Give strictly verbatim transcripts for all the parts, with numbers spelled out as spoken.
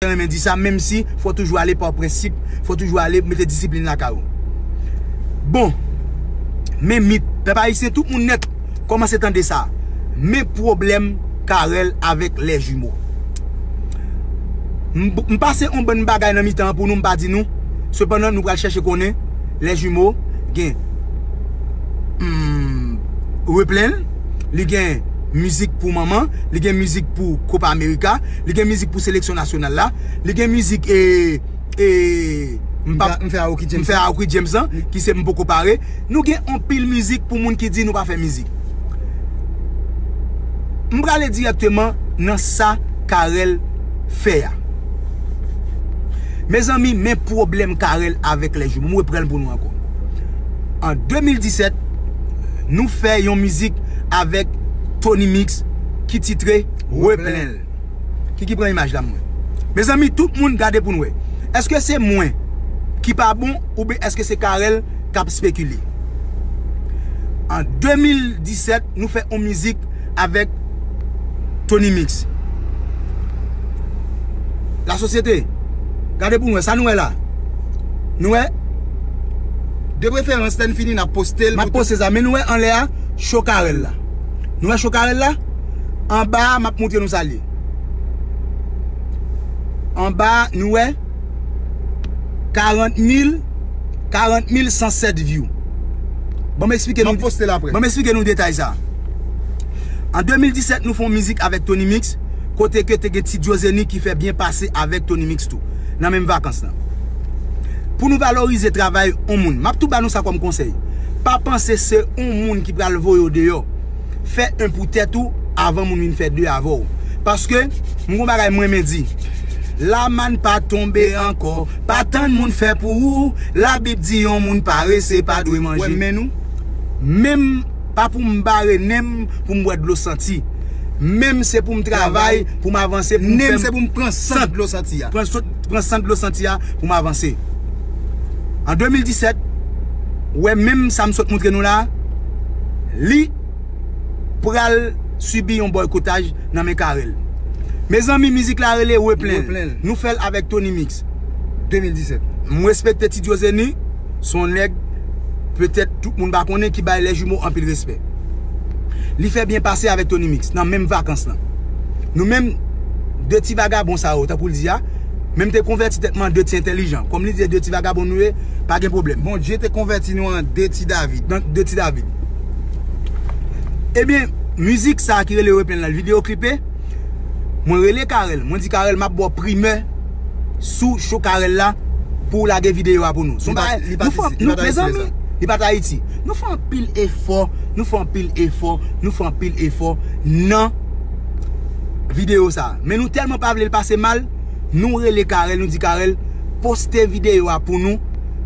renmen di sa, menm si fò toujou ale pa prensip, fò toujou ale mete disiplin lakay ou. Bon, men mit, pèp ayisyen, tout moun nèt kòmanse tande sa. Men pwoblèm Carel avèk Les Jumeaux. M, m pase yon bann bagay nan mitan an pou nou, m pa di nou. Sepandan, nou pral chèche konnen Les Jumeaux gen, hmm, Replen, li gen mizik pou manman, li gen mizik pou Copa America, li gen mizik pou seleksyon nasyonal la, li gen mizik, e, e, m pa, m fè Aoki James, m fè Aoki James lan, ki se M Poko Pare. Nou gen anpil mizik pou moun ki di nou pa fè mizik. M prale dirèkteman nan sa Carel fè a. Mezanmi, men pwoblèm Carel avèk Les Jumeaux. M reprann pou nou ankò. An de mil disèt, nou fè yon mizik avèk Tony Mix ki titre Replen. Ki, ki pran imaj la, mwen. Mezanmi, tout moun gade pou n wè. Èske se mwen ki pa bon oubyen èske se Carel k ap spekile? An de mil disèt, nou fè yon mizik avèk Tony Mix. Lasosyete, gade pou n wè. Sa nou wè la? Nou wè? De preferans, lè n fini, n ap poste l. M ap poste sa, men nou wè anlè a, cho Carel la. Nou wè cho Carel la? Anba a, m ap montre nou sa l ye. Anba a, nou wè? Karant mil, karant mil san sèt view. Ban m eksplike nou, ban m eksplike nou detay sa. An de mil disèt, nou fè yon mizik avèk Tony Mix, kote ke te gen Ti Diozeni ki fè byen pase avèk Tony Mix tou, nan menm vakans lan. Pou nou valorize travay yon moun, m ap tou ba nou sa kòm konsèy. Pa panse se yon moun ki pral voye w deyò. Fè yon pou tèt ou avan moun vin fè de avè w. Paske, m gon bagay m renmen di. Lamann pa tonbe ankò, pa tann moun fè pou ou. Labib di yon moun parese pa dwe manje. Wè men nou? Menm pa pou m bare nen m pou m bwè dlo santi. Menm se pou m travay, pou m avanse, pou m nen m se pou m pran sant dlo santi a. Pran sant, pran sant dlo santi a pou m avanse. An de mil disèt, wè menm sa m sot montre nou la, li pral sibi yon bòykotaj nan men Carel. Mezanmi, mizik la rele Replen. Replen. Nou fè l avèk Tony Mix. De mil disèt. M respekte Ti Diozeni, se yon nèg, petèt tout moun pa konnen, ki bay Les Jumeaux anpil respè. Li fè byen pase avèk Tony Mix nan menm vakans lan. Nou menm, de ti vagabon sa yo, tankou l di a, men m te konvèti tèt mwen an de ti entèlijan. Kòm li di de ti vagabon nou ye, pa gen pwoblèm. Bondye te konvèti nou an de ti David. Nan de ti David. Ebyen, mizik sa a ki rele Replen lan, videyo klipe, mwen rele Carel, mwen di Carel, m ap ba w primè sou cho Carel la pou w lage videyo a pou nou. Se yon bagay, nou fè, nou, mezanmi, li pa t Ayiti. Nou fè anpil efò, nou fè anpil efò, nou fè anpil efò nan videyo sa a. Men nou tèlman pa vle l pase mal, nou rele Carel, nou di Carel, poste videyo a pou nou,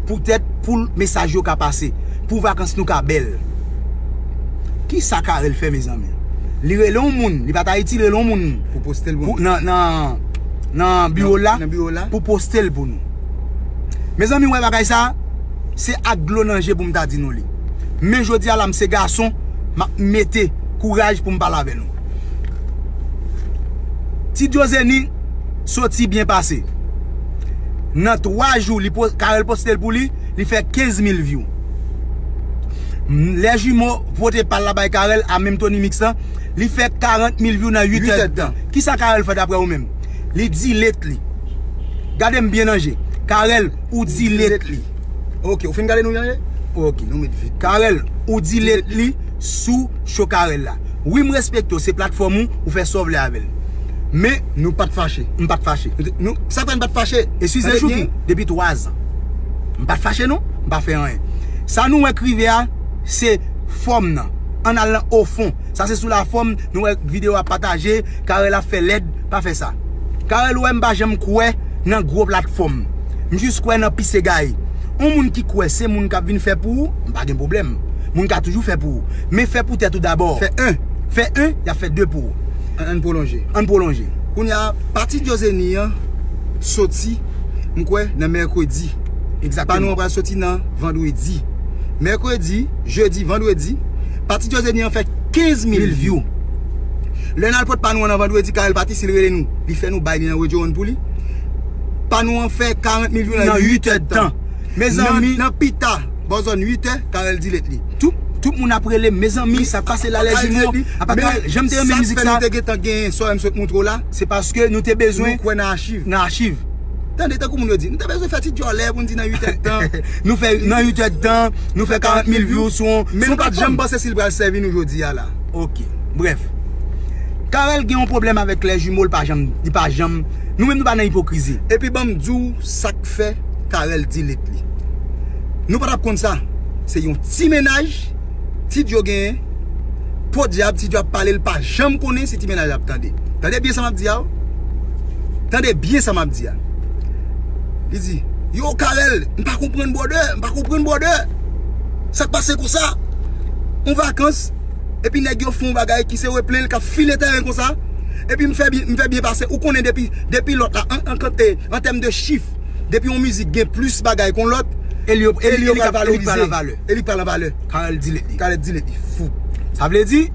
poutèt pou mesaj yo ka pase, pou vakans nou ka bèl. Kisa Carel fè, mezanmi? Li rele yon moun, li pa t Ayiti, li rele yon moun pou poste l pou nou. Nan, nan, nan biwo la, nan biwo la, pou poste l pou nou. Mezanmi, wè bagay sa, se ak dlo nan je pou m ta di nou li. Men jodi a la, m se gason, m ap mete kouraj pou m pale avè nou. Ti Diozeni soti byen pase. Nan twa jou, li po-, Carel poste l pou li, li fè kenz mil view. M, Les Jumeaux vote pa l la bay Carel a menm Tony Mix lan, li fè karant mil view nan uit èdtan. Kisa Carel fè daprè ou menm? Li delete li. Gade m byen nan je. Carel, ou delete li. Ok, ou fin gade nou jan ye? Ok. Nou met vit. Carel, ou delete li sou cho Carel la. Wi, m respekte w, se platfòm ou, ou fè sa w vle avè l. Men, nou pa t fache. M pa t fache. Nou, sa fè n pa t fache? Eskize, Chouki, depi twa zan. M pa t fache non, m pa fè anyen. Sa nou wè k rive a, se fòm nan. Ann al nan ofon. Sa se sou lafòm, nou wè videyo a pataje, Carel ap fè lèd, pa fè sa. Carel, ou wè m pa janm kwè nan gwo platfòm. M jis kwè nan pise gaye. Yon moun ki kwè se moun k ap vin fè pou ou, m pa gen pwoblèm. Moun ka toujou fè pou ou. Men fè pou tèt ou dabò. Fè en. Fè en, y ap fè de pou ou. Ann, ann pwolonje. Ann pwolonje. Kounye a, pati Diozeni an soti, m kwè, nan mèkredi. Egzakteman. Pa nou an pral soti nan vandredi. Mèkredi, jedi, vandredi, pati Diozeni an fè kenz mil view. Lè n al pot pa nou an nan vandredi, Carel pati, si l rele nou, li fè nou bay li nan Radio One pou li. pa nou an fè karant mil view nan uit èdtan. Mezanmi, nan pita, bò zòn uit è, Carel delete li. Tout, tout moun ap rele m, mezanmi, sa k pase la, Lè Jimo? Apa Carel, jan m te renmen mizik sa. Sa k fè nou te gentan genyen sa m sot montre w la, se paske nou te bezwen, nou kwè nan achiv. Nan achiv. Tande, tankou moun yo di, nou te bezwen fè ti djòlè pou n di nan uit èdtan. Nou fè nan uit èdtan, nou fè karant mil view sou yon, men nou pa t janm panse si l pral sèvi nou jodi a la. Ok. Brèf. Carel gen yon pwoblèm avèk Lè Jimo, li pa janm, li pa janm, nou menm nou pa nan ipokrizi. Epi ban m di w sa k fè Carel delete li. Nou pa t ap konn sa. Se yon ti mennaj, Ti Djo genyen, podyab, Ti Djo ap pale, l pa janm konnen si ti mennaj la ap tande. Tande byen sa m ap di a, o. Tande byen sa m ap di a. Li di, yo, Carel, m pa konprann brother, m pa konprann brother. Sa k pase konsa? On vakans, epi nèg yo fè yon bagay ki se replen l k ap file tèren konsa. Epi m fè byen, m fè byen pase. Ou konnen depi, depi lòt la, an, an, an, an tèm de chif, depi yon mizik gen plis bagay kon lòt, e li, e li, e li pral valorize. E li pral an valè. Carel delete li. Carel delete li. Fou. Sa vle di,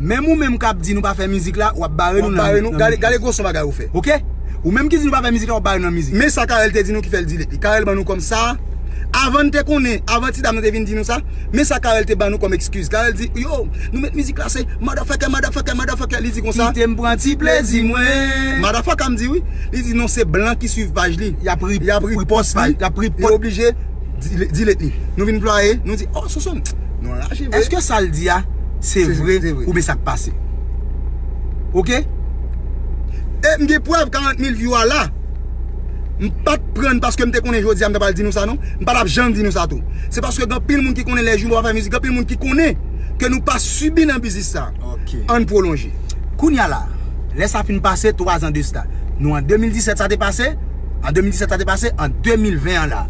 menm ou menm k ap di nou pa fè mizik la, w ap bare nou nan, nan mizik. Gade, gade gwo son bagay ou fè. Ok? Ou menm ki di nou pa fè mizik la, w ap bare nou nan mizik. Men sa Carel te di nou ki fè l delete li. Carel ban nou kòm sa. Avan n te konnen, avan ti dam nan te vin di nou sa, men sa Carel te ban nou kòm ekskiz. Carel di, yo, nou met mizik la, se motherfucker, motherfucker, motherfucker. Li di konsa. Kite m pran ti plezi mwen. Motherfucker, m di wi. Li di non, se blan ki swiv paj li. Y ap ri-, y ap ripost li. Y ap ripost. Li oblije delete li. Nou vin plwaye, nou di, oh, Sonson, nou anraje vre. Èske sa l di a, se vre oubyen sa k pase? Ok? E m gen prèv karant mil view a la. M pa t pran paske m te konnen jodi a m ta pral di nou sa non. M pa t ap janm di nou sa tou. Se paske gen anpil moun ki konnen Lè Jimo pa fè mizik, gen anpil moun ki konnen ke nou pa sibi nan biznis sa. Ok. Ann pwolonje. Kounye a la, lè sa fin pase, twa zan de sa. Nou an de mil disèt sa te pase, an de mil disèt sa te pase, an de mil ven an la.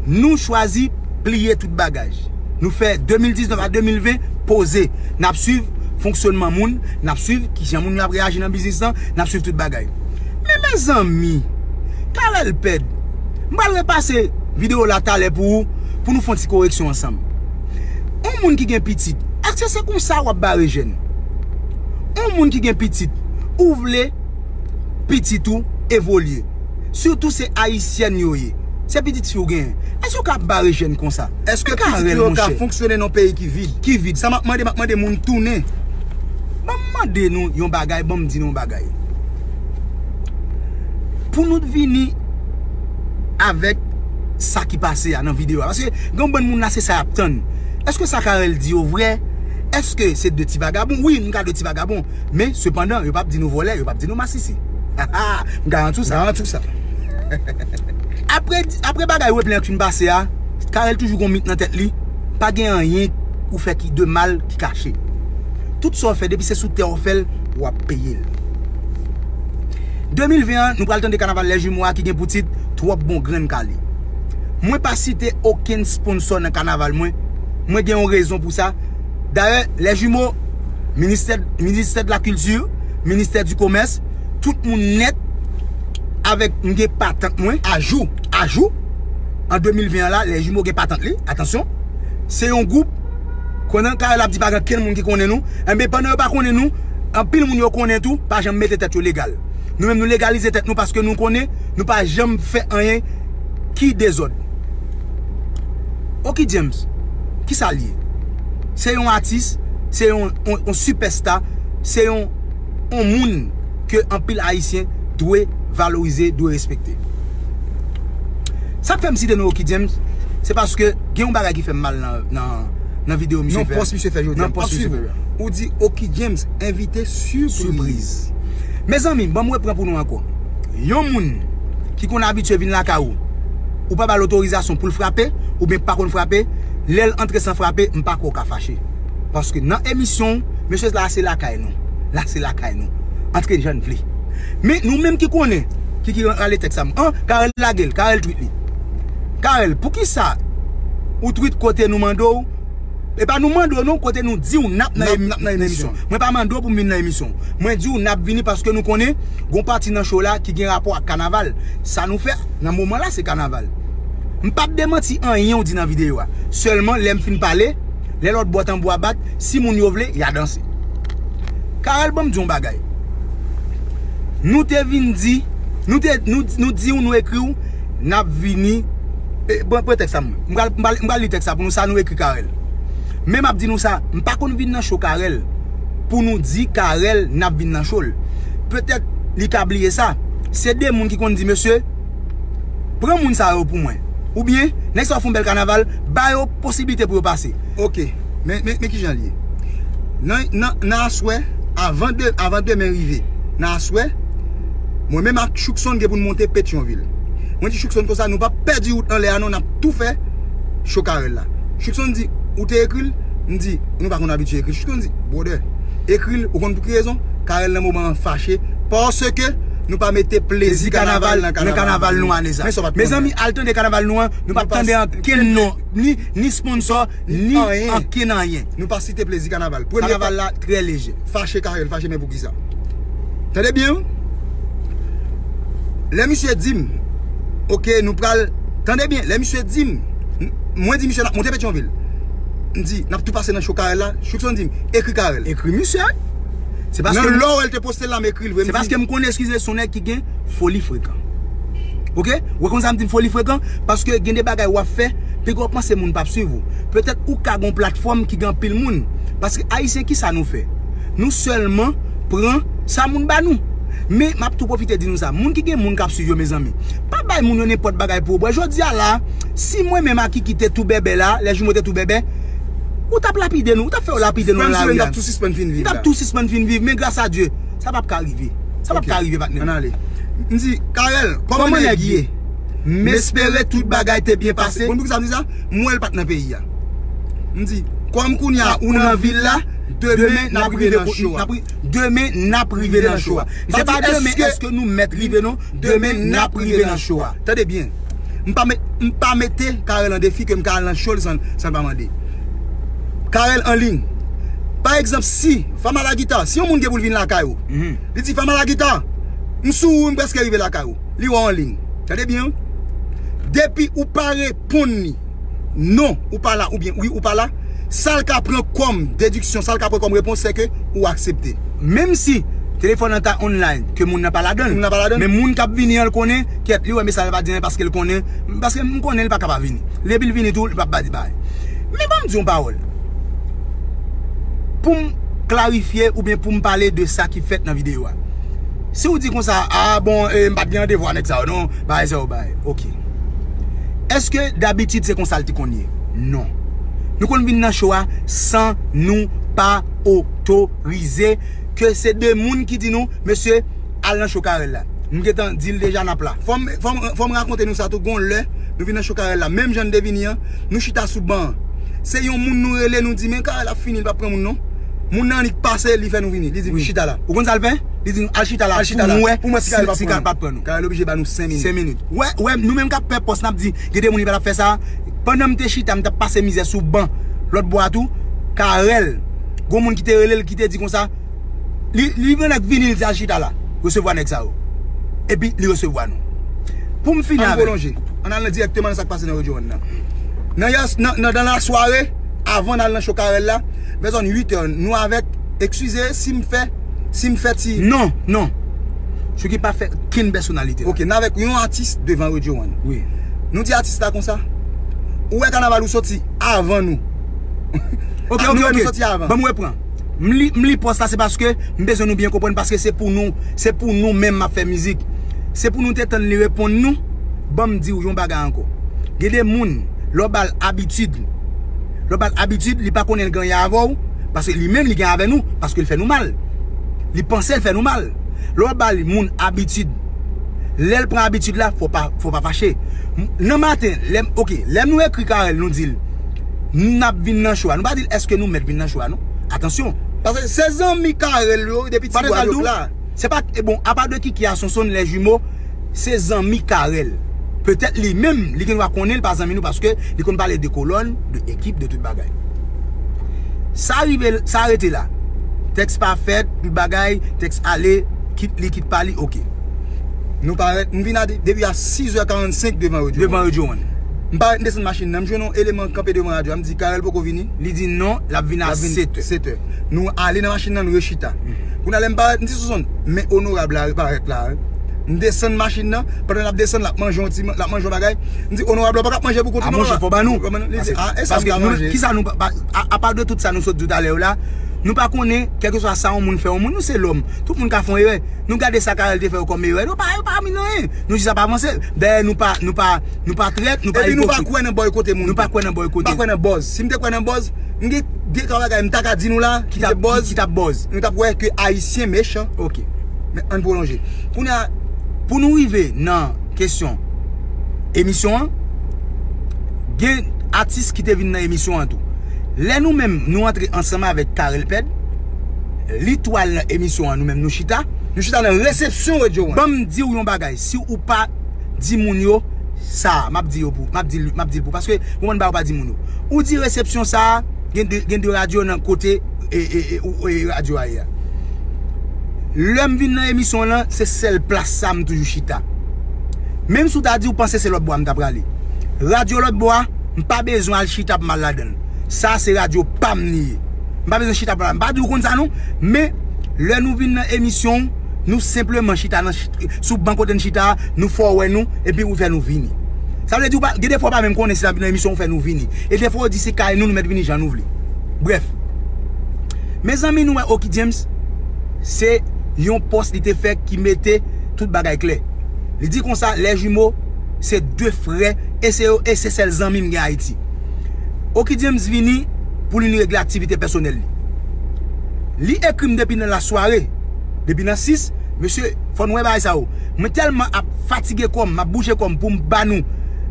Nou chwazi pliye tout bagay. Nou fè de mil diznèf a de mil ven poze. N ap swiv fonksyònman moun, n ap swiv kijan moun yo ap reyaji nan biznis lan, n ap swiv tout bagay. Men mezanmi, Carel pèd. M pral repase videyo la talè pou ou, pou nou fè yon ti koreksyon ansanm. Yon moun ki gen pitit, èske se konsa w ap bare jèn? Yon moun ki gen pitit, ou vle pitit ou evolye. Sitou se ayisyèn yo ye. Se pitit fi w genyen. Èske w ka bare jèn konsa? Èske pitit yo ka fonksyone nan yon peyi ki vid? Ki vid. Sa m ap mande, m ap mande moun tounen. Ban m mande nou yon bagay, ban m di nou yon bagay. Pou nou vini avèk sa ki pase a nan videyo a. Paske gen yon bann moun la, se sa y ap tann. Èske sa Carel di yo vrè? Èske se de ti vagabon? Wi, m ka de ti vagabon. Men, sepandan, yo p ap di nou vòlè, yo p ap di nou masisi. M garanti w sa. Garanti w sa. Apre, apre bagay replen an fin pase a, Carel toujou gon mit nan tèt li. Pa gen anyen ou fè ki de mal ki kache. Tout sa w fè, depi se sou tè w fè l, w ap peye l. De mil ven an, nou pral tande kanaval Lè Jimo a ki gen pou tit Twòp Bon Grenn Kale. Mwen pa site okenn sponsò nan kanaval mwen. Mwen gen yon rezon pou sa. Dayè, Lè Jimo, ministè, ministè de la kilti, ministè di komès, tout moun nèt avèk m gen patant mwen. Ajou, ajou. An de mil ven an la, Lè Jimo gen patant li. Atansyon. Se yon gwoup, konnen Carel ap di pa gen kenn moun ki konnen nou. Enben, pandan yo pa konnen nou, anpil moun yo konnen tou, pa janm mete tèt yo legal. Nou menm, nou legalize tèt nou paske nou konnen nou pa janm fè anyen ki dezòd. Oky James, kisa l ye? Se yon atis, se yon, yon, yon sipèsta, se yon, yon moun ke anpil Ayisyen dwe valorize, dwe respekte. Sa k fè m site non Oky James, se paske gen yon bagay ki fè m mal nan, nan, nan videyo misye fè. Nan pòs misye fè jodi a. Nan pòs misye fè. Ou di Oky James, envite sipriz. Sipriz. Mezanmi, ban m repran pou nou ankò. Yon moun ki konn abitye vin lakay ou, ou pa ba l otorizasyon pou l frape, oubyen pa konn frape, lè l antre san frape, m pa kwè w ka fache. Paske nan emisyon w, mesye, la se lakay nou. La se lakay nou. Antre jan n vle. Men nou menm ki konnen, ki, ki rale tèks sa m. An, Carel lage l, Carel tweet li. Carel, poukisa ou tweet kote nou mande w, e pa nou mande w non, kote nou di w n ap nan emi-, nan emisyon. Mwen pa mande w pou m vin nan emisyon. Mwen di w n ap vini paske nou konnen gon pati nan show la ki gen rapò ak kanaval. Sa nou fè nan moman la se kanaval. M p ap demanti anyen w di nan videyo a. Sèlman lè m fin pale, lè lòt bò tanbou a bat, si moun yo vle, y a danse. Carel, ban m di w yon bagay. Nou te vin di Nou te, nou, nou di w, nou ekri w, n ap vini. E, bon, pran tèks sa, mwen. M pral, m pral, m pral li tèks sa pou nou, sa nou ekri Carel. Men m ap di nou sa, m pa konn vin nan show Carel pou nou di Carel n ap vin nan show l. Petèt li ka bliye sa. Se de moun ki konn di, mesye, pran moun sa yo pou mwen. Oubyen, nèg sa yo fè yon bèl kanaval, ba yo posiblite pou yo pase. Ok, men, men, men kijan l ye. Nan, nan, nan aswè, avan de, avan demen rive, nan aswè, mwen menm ak Choukson gen pou n monte Petyonvil. Mwen di Choukson konsa, nou p ap pèdi wout anlè a non, n ap tou fè show Carel la. Choukson di, ou te ekri l? M di, nou pa konn abitye ekri. Choukson di, brother, ekri l, ou konn pou ki rezon? Carel nan moman an fache, paske nou pa mete plezi kanaval nan kanaval nou ane sa. Mezanmi, al tande kanaval nou an, nou p ap tande ankenn non, ni, ni sponsò, ni anyen. Nou pa site plezi kanaval. Premye kanaval la trè leje. Fache Carel, fache, men poukisa? Tande byen, wi. Lè misye di m, ok, nou pral, tande byen, lè misye di m, m- mwen di misye n ap monte Petyonvil. M di, n ap tou pase nan show Carel la. Choukson di m, ekri Carel. Ekri misye. Se paske nan lè w wè l te poste l la, m ekri l vre. Se paske m konnen, eskize, se yon nèg ki gen foli frekan. Ok? Ou wè konn sa m di m foli frekan? Paske gen de bagay w ap fè, piga w panse moun p ap swiv ou. Petèt ou ka gen yon platfòm ki gen anpil moun. Paske Ayisyen, ki sa nou fè? Nou sèlman pran sa moun ba nou. Men, m ap tou pwofite di nou sa. Moun ki gen moun k ap swiv yo, mezanmi, pa bay moun yo nenpòt bagay pou yo bwè. Jodi a la, si mwen menm ak Kiki te tou bèbè la, lè jimo te tou bèbè, ou t ap lapide nou, ou t ap fè yo lapide nou nan lari a. N t ap tou sispann fin viv la. N t ap tou sispann fin viv, men gras a Dye, sa p ap ka rive. Sa p ap ka rive, patnè m. Ann ale. M di, Carel, kòman nèg ye? M espere tout bagay te byen pase. Konn poukisa m di sa? M wè l pa t nan peyi a. M di, kòm kounye a ou nan vil la, demen n ap rive nan show a. Demen n ap rive nan show a. Se pa demen èske nou mèt rive non, demen n ap rive nan show a. Tande byen. M pa met, m pa mete Carel an defi ke m ka al nan show l san, san l pa mande. Carel an liy. Pa egzanp, si Fama Lagita, si yon moun gen pou l vin lakay ou, li di, Fama Lagita, m sou wout, m prèske rive lakay ou. Li wè w an liy. Tande byen, wi. Depi ou pa reponn li, non, ou pa la, oubyen wi, ou pa la, sa l ka pran kòm dediksyon, sa l ka pran kòm repons, se ke ou aksepte. Menm si telefòn nan ta online, ke moun nan pa ladan l. Moun nan pa ladan l. Men moun k ap vini an, l konnen, kèt, li wè mesaj la pa di anyen paske l konnen, paske m konnen li pa ka pa vini. Depi l vini tou, li p ap pa di bagay. Men ban m di yon pawòl. Pou m klarifye oubyen pou m pale de sa ki fèt nan videyo a. Si w di konsa, a bon, e, m pa t gen randevou a nèg sa yo non, bagay sa yo, bagay. Ok. Èske dabitid se konsa l te konn ye? Non. Nou konn vin nan show a san nou pa otorize, ke se de moun ki di nou, mesye, al nan show Carel la. M gentan di l deja n ap la. Fò m, fò m, fò m rakonte nou sa tou, gon lè, nou vin nan show Carel la. Menm jan n te vini an, nou chita sou ban an. Se yon moun nou rele, nou di, men Carel ap fini, li p ap pran moun non. Moun nan annik pase, li fè nou vini. Li di, chita la. Ou konn sa l fè? Li di nou, al chita la pou m wè si Carel p ap pran nou. Carel oblije ba nou senk minit. Senk minit. Wè, wè, nou menm k ap fè pòs, n ap di, gen de moun li pa t ap fè sa. Pandan m te chita, m t ap pase mizè sou ban lòt bò a tou. Carel, gon moun ki te rele l, ki te di konsa, Li, li vin nèg vini, li di al chita la. Resevwa nèg sa yo. Epi li resevwa nou. Pou m fini avè l. Ann pwolonje. Ann al nan dirèkteman nan sa k pase nan Radio One nan. Nan yè, nan, nan, nan lasware, avan n al nan show Carel la, vè zòn uit è, nou avèk, eskize si m fè, si m fè ti. Non, non. Chouki pa fè kenn pèsonalite la. Ok, n avèk yon atis devan Radio One. Wi. Nou di atis la konsa, ou wè kanaval ou soti avan nou. Ok, ok, ok. Ban m repran. M li, m li pòs la, se paske m bezwen nou byen konprann, paske se pou nou, se pou nou menm m ap fè mizik. Se pou nou te tann li reponn nou. Ban m di w yon bagay ankò. Gen de moun, lè w ba l abitid, lè w ba l abitid, li pa konnen l gen anyen avè w, paske li menm li gen avè nou, paske l fè nou mal. Li panse l fè nou mal. Lè w ba l moun abitid, lè l pran abitid la, fò pa, fò pa fache. M- Nan maten, lè m, ok, lè nou ekri Carel, nou di l, n ap vin nan show a. Nou pa di l èske nou mèt vin nan show a, non. Atansyon. Paske se zanmi Carel yo, depi ti bwa yo la. Se pa, e bon, apa de Kiki a Sonsonn, lè jimo, se zanmi Carel. Petèt li menm, li gen dwa konnen l pa zanmi nou, paske li konn pale de kolòn, de ekip, de tout bagay. Sa rive, sa rete la. Tèks pa fèt, tout bagay, tèks ale, kit li, kit pa li, ok. Nou parèt, m vin a de- depi a sis è karannsenk devan Radio One. Devan Radio One. M parèt, m desann machin nan, m jwenn yon eleman kanpe devan radyo a, m di, Carel poko vini? Li di non, l ap vin a sèt è. Sèt è. Nou ale nan machin nan, nou rechita. Kounye a lè m parèt, m di, Sonsonn, men onorab la parèt la, wi. M desann machin nan, pandan l ap desann, l ap manje yon ti, l ap manje yon bagay. M di, onorab la pa ka ap manje pou kont ou non, papa. A, monchè, fò ban nou. Fò ban nou. Li di, a, e sa m ka manje. Kisa nou pa, a, apa de tout sa nou sot di talè yo la, nou pa konnen, kèlkeswa sa yon moun fè yon moun, nou se lòm. Tout moun ka fè yon erè. Nou gade sa Carel te fè yo kòm erè. Yo pa, yo pa vin anyen. Nou jis ap avanse. Dayè, nou pa, nou pa, nou pa trèt, nou pa ipokrit. Epi nou pa kwè nan bòykote moun. Nou pa kwè nan bòykote. Nou pa kwè nan buzz. Si m te kwè nan buzz, m gen de twa bagay m ta ka di nou la, ki t ap, ki t ap buzz. Nou t ap wè ke Ayisyen mechan. Ok. Men ann pwolonje. Kounye a, pou nou rive nan kesyon emisyon an, gen atis ki te vin nan emisyon an tou. Lè nou menm, nou antre ansanm avèk Carel Pèd, li tou al nan emisyon an, nou menm nou chita. Nou chita nan resepsyon Radio One. Ban m di w yon bagay, si ou pa di moun yo sa, m ap di yo pou, m ap di l, m ap di l pou, paske ou konn bagay ou pa di moun yo. Ou di resepsyon sa, gen de, gen de radyo nan kote, e, e, e, ou, e, radyo a ye a. Lè m vin nan emisyon lan, se sèl plas sa m toujou chita. Menm si w ta di w panse se lòt bò a m ta prale. Radyo lòt bò a, m pa bezwen al chita pou m al ladan l. Sa se radyo pa m li ye. M pa bezwen chita pou m al. M pa di w konn sa non, men lè nou vin nan emisyon w, nou senpleman chita nan ch-, sou ban kote n chita a, nou fè w wè nou, epi ou fè nou vini. Sa vle di w pa, gen de fwa w pa menm konnen si n ap vin nan emisyon w fè nou vini. E de fwa w di se kay nou, nou mèt vini jan nou vle. Brèf. Mezanmi, nou wè Oky James, se yon pòs li te fè ki mete tout bagay klè. Li di konsa, les jumeaux, se de frè, e se yo, e se sèl zanmi m gen Ayiti. Oky James vini pou li regle aktivite pèsonèl li. Li ekri m depi nan lasware, depi nan sis, mesye, fò n wè bagay sa yo. Mwen tèlman ap fatige kò m, m ap bouje kò m pou m ba nou.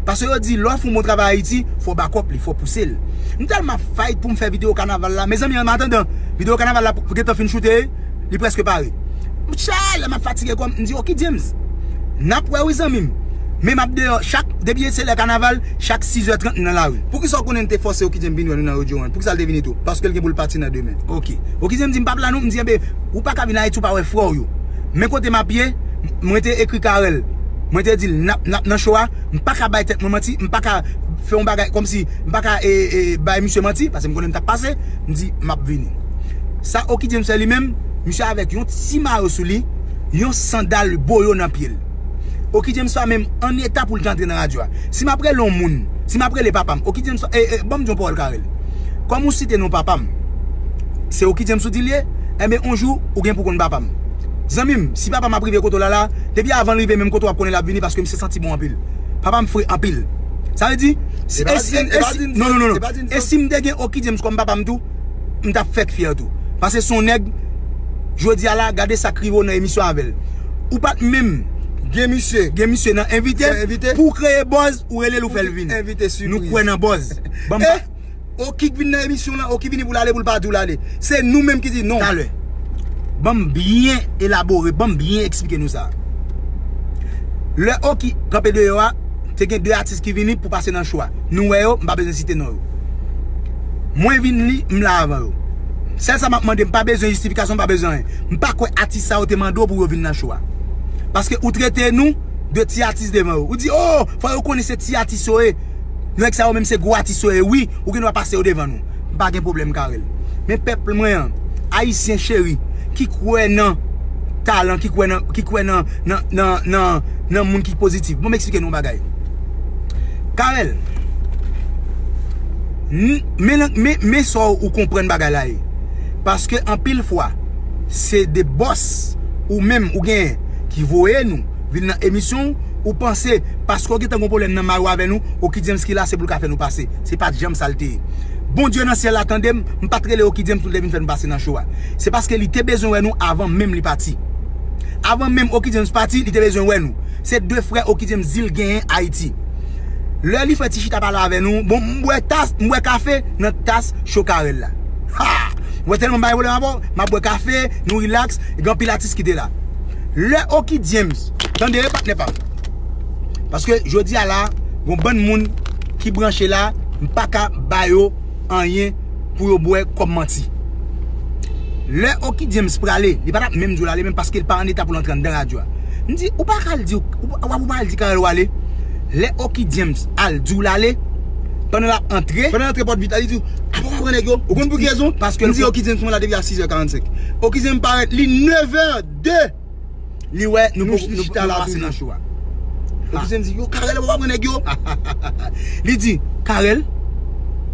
Paske yo di, lè w fè yon bon travay Ayiti, fò w bakòp li, fò w pouse l. M tèlman ap fight pou m fè videyo kanaval la. Mezanmi, an atandan, videyo kanaval la pou, pou gentan fin choute, li prèske pare. Chè, lè m ap fatige kò m, m di, Oky James, n ap wè wi zanmi m. Men m ap deyò chak, depi se lè kanaval, chak sizè trant m nan lari. Poukisa w konnen n te fòse Oky James vin wè nou nan Radio One? Poukisa l te vini tou? Paske l gen pou l pati nan demen. Ok. Oky James di, m p ap la non, m di, enben, ou pa ka vin Ayiti, ou pa wè frè w yo. Men kote m ap ye, mwen te ekri Carel. Mwen te di l, n ap, n ap nan show a, m pa ka bay tèt mwen manti, m pa ka fè yon bagay kòmsi, m pa ka, e, e, bay misye manti, paske m konnen m t ap pase, m di, m ap vini. Sa Oky James fè li menm, misye avèk yon ti mayo sou li, yon sandal boyo nan pye l. Oky James pa menm an eta pou l te antre nan radyo a. Si m ap rele yon moun, si m ap rele papa m, Oky James, e, e, ban m di yon pawòl Carel. Kòm ou site non papa m, se Oky James ou di l ye, enben, yon jou, ou gen pou konn papa m. Zanmi m, si papa m ap rive kote w la la, depi avan l rive menm kote w ap konnen l ap vini, paske misye santi bon anpil. Papa m fre anpil. Sa vle di, si, e pa e si, di, e e pa si, di non, non, non, non. E pa di sa. E si m te gen Oky James kòm papa m tou, m t ap fèk fyè tou. Paske se yon nèg, jodi a la, gade sa k rive w nan emisyon avè l. Ou pa t menm gen misye, gen misye nan envite, fè envite, pou w kreye buzz, ou rele l, ou fè l vini. Envite sipriz. Nou kwè nan buzz. Ban m pa Oky k vin nan emisyon lan, Oky vini pou l ale, pou l pa di w l ale. Se nou menm ki di non. Talè. Ban m byen elabore, ban m byen eksplike nou sa. Lè Oky kanpe deyò a, te gen de atis ki vini pou pase nan show a. Nou wè yo, m pa bezwen site non yo. Mwen vin li, m la avan yo. Sèl sa m ap mande, m pa bezwen jistifikasyon, m pa bezwen anyen. M pa kwè atis sa yo te mande w pou yo vin nan show a. Paske ou trete nou de ti atis devan yo. Ou di, oh, fò yo konnen se ti atis yo ye. Nèg sa yo menm se gwo atis yo ye, wi, ou gen dwa pase yo devan nou. M pa gen pwoblèm Carel. Men pèp mwen an, Ayisyen cheri, ki kwè nan talan, ki kwè nan, ki kwè nan, nan, nan, nan, nan moun ki pozitif. Bon, m eksplike nou yon bagay. Carel, n-, men, men, men sa w ou konprann bagay la ye. Paske anpil fwa, se de bòs ou menm ou genyen ki voye nou vin nan emisyon w, ou panse paske w gentan gon pwoblèm nan mayo avè nou, Oky James ki la se pou l ka fè nou pase. Se pa t janm sa l te ye. Bondye nan syèl la tande m, m pa t rele Oky James pou l te vin fè nou pase nan show a. Se paske li te bezwen wè nou avan menm li pati. Avan menm Oky James pati, li te bezwen wè nou. Se de frè Oky James di l genyen Ayiti. Lè li fè ti chita pale avè nou, bon, m bwè tas, m bwè kafe nan tas cho Carel la. Ha! Ou wè tèlman bay pwoblèm avè w, m ap bwè kafe, nou rilaks, gen anpil atis ki te la. Lè Oky James, tande, patnè pa m. Paske jodi a la, gon bann moun ki branche la, m pa ka ba yo anyen pou yo bwè kòm manti. Lè Oky James prale, li pa t ap menm di w l ale menm paske l pa an eta pou l antre anndan radyo a. M di, ou pa ka al di, ou, w ap ou pa al di Carel w ale. Lè Oky James al di w l ale, pandan l ap antre. Pandan l antre pòt vit la, li di, apa w pran nèg yo? Ou konn pou ki rezon? Paske m di Oky James mwen la depi a sis è karannsenk. Oky James parèt, li nèf è de. Li wè nou poko, nou, nou pase nan cho a. Epi se m di, yo, Carel, ou pa pran nèg yo? Li di, Carel,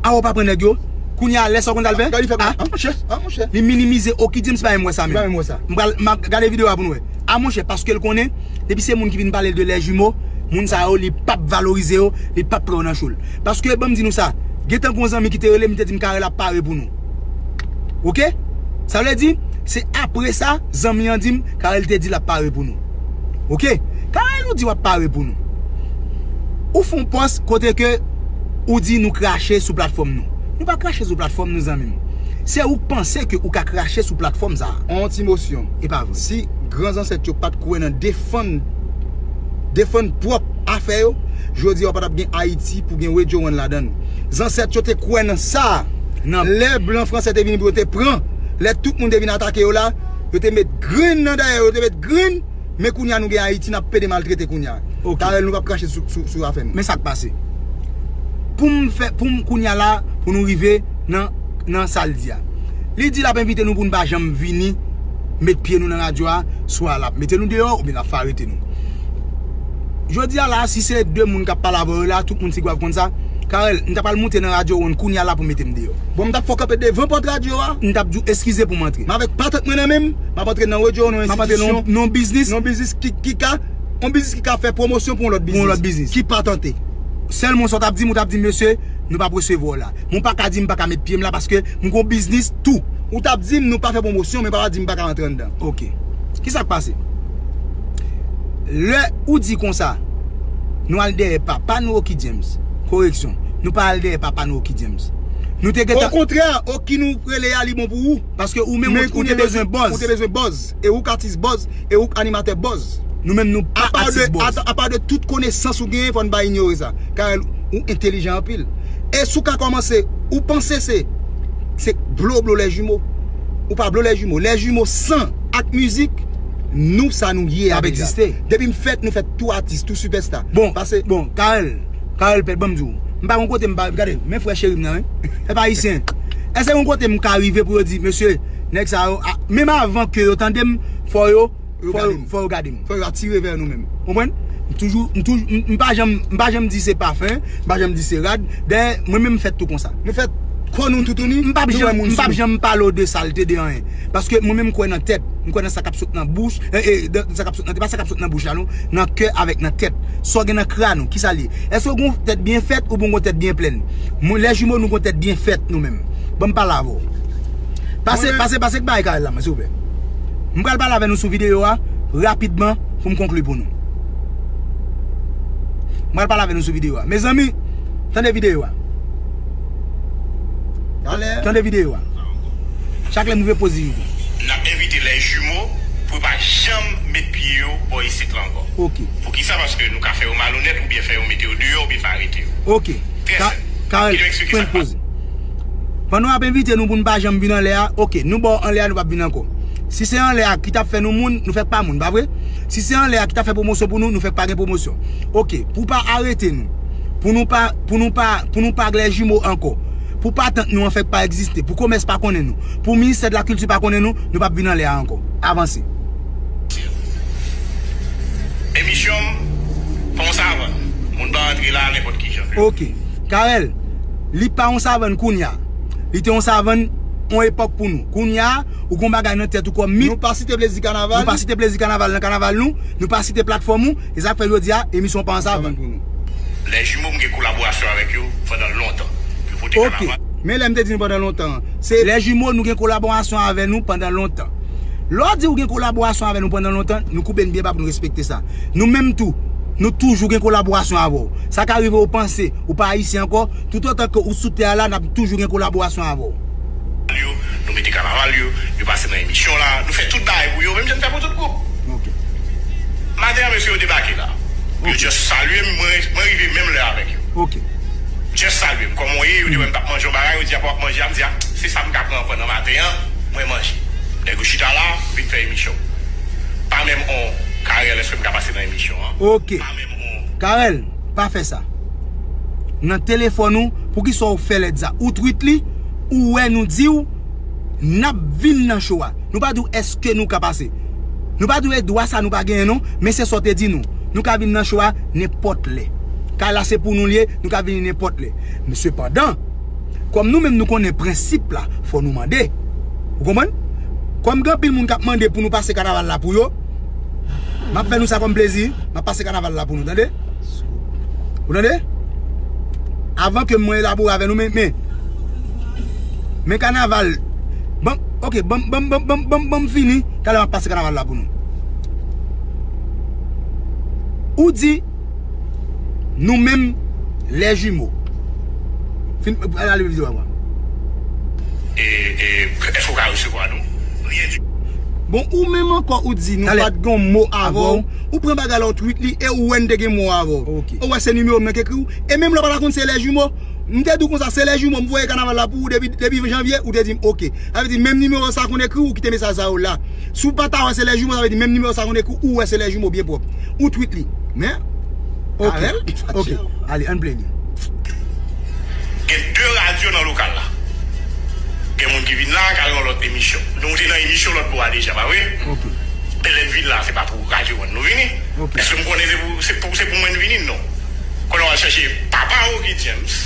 a ou pa pran nèg yo? Kounye a, lè sa w konn sa l fè? Li minimize Oki James, pa menm wè sa menm. M pral, m ap gade videyo a pou nou wè. A monchè, paske l konnen, depi se moun ki vin pale l de lè jimo, moun sa yo, li p ap valorize yo, li p ap pran yo nan cho l. Paske, ban m di nou sa, gentan gon zanmi ki te rele m, li te di m, Carel ap pare pou nou. Oke? Sa vle di, se apre sa, zanmi an di m, Carel te di l ap pare pou nou. Oke? Carel, ou di w ap pare pou nou. Ou fè yon pòs kote ke ou di nou krache sou platfòm nou. Nou pa krache sou platfòm nou, zanmi m. Se ou k panse ke ou ka krache sou platfòm sa a. On ti mosyon. E pa vre. Si gran zansèt yo pa t kwè nan defann, defann pwòp afè yo, jodi a w pa t ap gen Ayiti pou gen Radio One ladan l. Zansèt yo te kwè nan sa. Nan lè blan fransè te vini pou yo te pran, lè tout moun te vin atake yo la, yo te met grenn nan dèyè yo, yo te met grenn, men kounye a nou gen Ayiti, n ap pede maltrete kounye a. Ok. Carel, nou p ap krache sou, sou, sou afè nou. Men sa k pase. Pou m fè, pou m kounye a la, pou nou rive nan, nan sa l di a. Li di l ap envite nou pou n pa janm vini met pye nou nan radyo a, swa l ap mete nou deyò oubyen l ap fè arete nou. Jodi a la, si se de moun k ap pale avè w yo la, tout moun Tigwav konn sa, Carel, m ta pral moute nan radyo One kounye a la pou mete m deyò. Bon, m t ap fè w kanpe devan pòt radyo a. M t ap di w eskize pou m antre. M avèk patant mwen nan men m, m ap antre nan radyo One, yon enstitisyon, nan yon biznis, nan yon biznis ki, ki ka, yon biznis ki ka fè pwomosyon pou yon lòt biznis. Pou yon lòt biznis. Ki patante. Sèlman sa w t ap di m, ou t ap di m, mesye, nou p ap resevwa w la. Men w pa ka di m pa ka met pye m la paske m gon biznis tou. Ou t ap di m nou pa fè pwomosyon, men pa di m pa ka antre anndan. Ok. Kisa k pase? Lè ou di konsa, nou al dèyè papa nou Oki James. Koreksyon. Nou pa al dèyè papa nou Oki James. Nou te gentan. Okontrè, Oki nou rele a li bon pou ou. Paske ou menm ou, ou te bezwen buzz. Ou te bezwen buzz. E ou k atis buzz, e ou k animatè buzz. Nou menm nou pa atis buzz. Apa de tout konesans ou genyen, fò n pa inyore sa. Carel, ou entelijan anpil. E si w ka kòmanse, ou panse se, se blo blo lè jimo. Ou pa blo lè jimo. Lè jimo san ak mizik, nou sa nou ye a deja. Depi m fèt, nou fèt tou atis, tou sipèsta. Bon, pase bon, Carel, Carel Pèt, ban m di w. M pa gon kote m pa, gade, men frè cheri m nan, wi. Pèp ayisyen. Èske gon kote m ka rive pou yo di, mesye, nèg sa yo, a, menm avan ke yo tande m, fò yo, fò yo, fò yo gade m. Fò yo atire vè nou menm. Konprann? M toujou, m toujou, m, m pa janm, m pa janm di se pafen, m pa janm di se rad. Dayè, mwen menm m fèt tou konsa. Nou fèt kò nou toutouni, m p ap janm, m p ap janm pale w de salte, de anyen. Paske mwen menm m kwè nan tèt. M kwè nan sa k ap sot nan bouch, e, e, nan sa k ap sot nan, se pa sa k ap sot nan bouch la non, nan kè avèk nan tèt. Sa w gen nan kràn ou, kisa l ye? Èske w gen yon tèt byen fèt oubyen w gen yon tèt byen plèn? Mwen, lè jimo, nou gen yon tèt byen fèt nou menm. Ban m pale avè w. Pase, pase, pase k bay Carel la, mwen, silvouplè. M pral pale avè nou sou videyo a, rapidman, pou m konkli pou nou. M pral pale avè nou sou videyo a. Mezanmi, tande videyo a. Tande videyo a. Chak lè m rive pozisyon. N ap envite lè jimo pou yo pa janm met pye yo bò isit la ankò. Ok. Poukisa? Paske nou ka fè yo malonèt oubyen fè yo mete yo deyò oubyen fè arete yo. Ok. Trè senp. Carel, pran poz. Pandan w ap envite nou pou n pa janm vin anlè a, ok, nou ba w anlè a, nou p ap vin ankò. Si se anlè a ki t ap fè nou moun, nou fèk pa moun, pa vre? Si se anlè a ki t ap fè pwomosyon pou nou, nou fèk pa gen pwomosyon. Ok, pou w pa arete nou, pou nou pa, pou nou pa, pou nou pa lè jimo ankò, pou patant nou an fèk pa egziste, pou komès pa konnen nou, pou ministè de la kilti pa konnen nou, nou p ap vin anlè a ankò. Avanse. Emisyon m pa yon savann. Moun pa antre la nenpòt ki jan. Ok. Carel, li pa yon savann kounye a. Li te yon savann yon epòk pou nou. Kounye a, ou gon bagay nan tèt ou kòm mit. Nou pa site plezi kanaval. Nou pa site plezi kanaval nan kanaval nou. Nou pa site platfòm ou. E sa k fè jodi a, emisyon pa yon savann. Lè jimo m gen kolaborasyon avèk yo pandan lontan. Yo pote kanaval. Ok. Men lè m te di nou pandan lontan an, se lè jimo nou gen kolaborasyon avè nou pandan lontan. Lè w di ou gen kolaborasyon avè nou pandan lontan, nou koupe n byen ba pou nou respekte sa. Nou menm tou, nou toujou gen kolaborasyon avè w. Sa ka rive ou panse ou pa ayisyen ankò, toutotan ke ou sou tè a la, n ap toujou gen kolaborasyon avè w. Yo, nou mete kanaval yo, yo pase nan emisyon la, nou fè tout bagay pou yo, menm jan n fè pou tout gwoup. Ok. Maten an, mesye yo debake la. Yo just salye m, mwen, mwen rive menm lè avèk yo. Ok. Just salye m. Kòman w ye? Yo di wè m t ap manje yon bagay, yo di apa w ap manje a, m di a, se sa m ka pran pandan maten an, mwen manje. Nèg yo chita la, vin fè emisyon. Pa menm on, Carel, èske m ka pase nan emisyon an? Ok. Pa menm on. Carel, pa fè sa. Nan telefòn ou, poukisa w fè lèd sa? Ou tweet li, ou wè nou di w, n ap vin nan show a. Nou pa di w èske nou ka pase. Nou pa di w e dwa sa nou pa genyen non, men se sa w te di nou. Nou ka vin nan cho a nenpòt lè. Kay la se pou nou l ye, nou ka vini nenpòt lè. Men sepandan, kòm nou menm nou konnen prensip la, fò nou mande. Ou konprann? Kòm gen anpil moun k ap mande pou nou pase kanaval la pou yo, m ap fè nou sa kòm plezi, m ap pase kanaval la pou nou, tande? Ou tande? Avan ke mwen elabore avè nou, men, men, men kanaval. Ban, ok, ban, ban, ban, ban, ban, ban m fini, talè m ap pase kanaval la pou nou. Ou di, nou menm, les jumeaux. Fin, al, al, videyo a. E, e, èske w ka resevwa nou? Ryen di. Bon, ou menm ankò, ou di nou pa t gen mo avè w. Ou pran bagay la, ou tweet li, e ou wè n te gen mo avè w. Ok. Ou wè se nimewo m nan k ekri w. E menm lè w pa ta konn se les jumeaux, m te di w konsa, se les jumeaux, m voye kanaval la pou ou depi, depi janvye, ou te di m, ok. Sa vle di, menm nimewo sa konn ekri w, ou kite mesaj sa yo la. Si w pa ta wè se les jumeaux, sa vle di, menm nimewo sa konn ekri w, ou wè se les jumeaux byen pwòp. Ou tweet li. Men, ok, Carel, ok. Ale, ann play li. Gen de radyo nan lokal la. Gen moun ki vin la, k al nan lòt emisyon. Nou te nan emisyon lòt bò a deja, pa vre? Ok. E lè n vin la, se pa pou radyo an nou vini. Ok. Èske m konnen se pou, se pou, se pou mwen n vini? Non. Konnen w al chèche papa Rocky James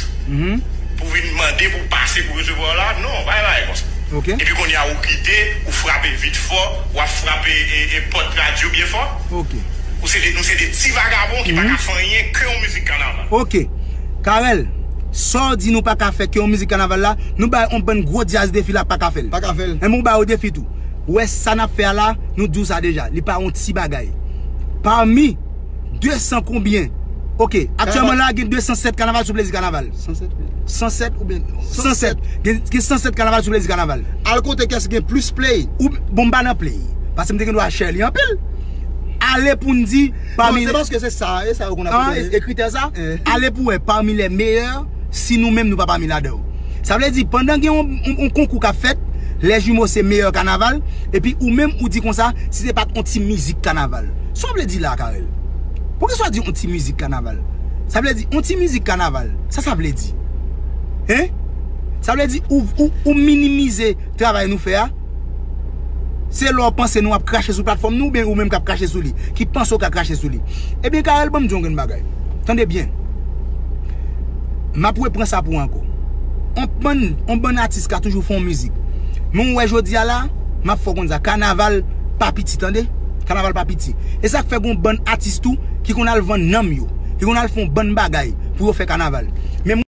pou vin mande pou pase pou resevwa w la? Non, pa gen bagay konsa. Ok. Epi kounye a ou kite, ou frape vit fò, w ap frape e, e pòt radyo byen fò. Ok. Ou se de, nou se de ti vagabon ki pa ka fè anyen ke yon mizik kanaval. Ok. Carel, sa w di nou pa ka fè ke yon mizik kanaval la, nou bay yon bann gwo djaz defi la pa ka fè l. Pa ka fè l. Enben, ou ba yo defi tou. Ou wè sa n ap fè a la, nou di w sa deja. Li pa yon ti bagay. Pami de san konbyen? Ok, aktyèlman la, gen de san sèt kanaval sou Plezi Kanaval. San sèt, wi. San sèt oubyen san sèt. San sèt. Gen, gen san sèt kanaval sou Plezi Kanaval. Al kote kès gen plis play. Ou, bon, m pa nan play. Paske m te gen dwa share li anpil. Ale pou n di, pami... Non, se paske se sa, e sa yo konn ap... Ah, e, e kritè sa? Eh. Ale pou wè, pami les meilleurs, si nou menm nou pa pami ladan yo. Sa vle di, pandan gen yon, yon, yon konkou k ap fèt, les jumeaux se meyè kanaval, epi ou menm ou di konsa, si se pa t yon ti mizik kanaval. Sa w vle di la, Carel? Poukisa w di yon ti mizik kanaval? Sa vle di, yon ti mizik kanaval, sa sa vle di? Hein? Sa vle di, ou, ou, ou minimize travay nou fè a? Se lè w panse nou ap krache sou platfòm nou, oubyen ou menm k ap krache sou li, ki panse w ka krache sou li. Ebyen, Carel, ban m di w yon grenn bagay. Tande byen. M ap repran sa pou w ankò. On bann, on bann atis ka toujou fè yon mizik. Men w wè jodi a la, m ap fè w konn sa. Kanaval pa piti, tande? Kanaval pa piti. E sa k fè gon bann atis tou ki konn al vann nanm yo, ki konn al fè yon bann bagay pou yo fè kanaval. Men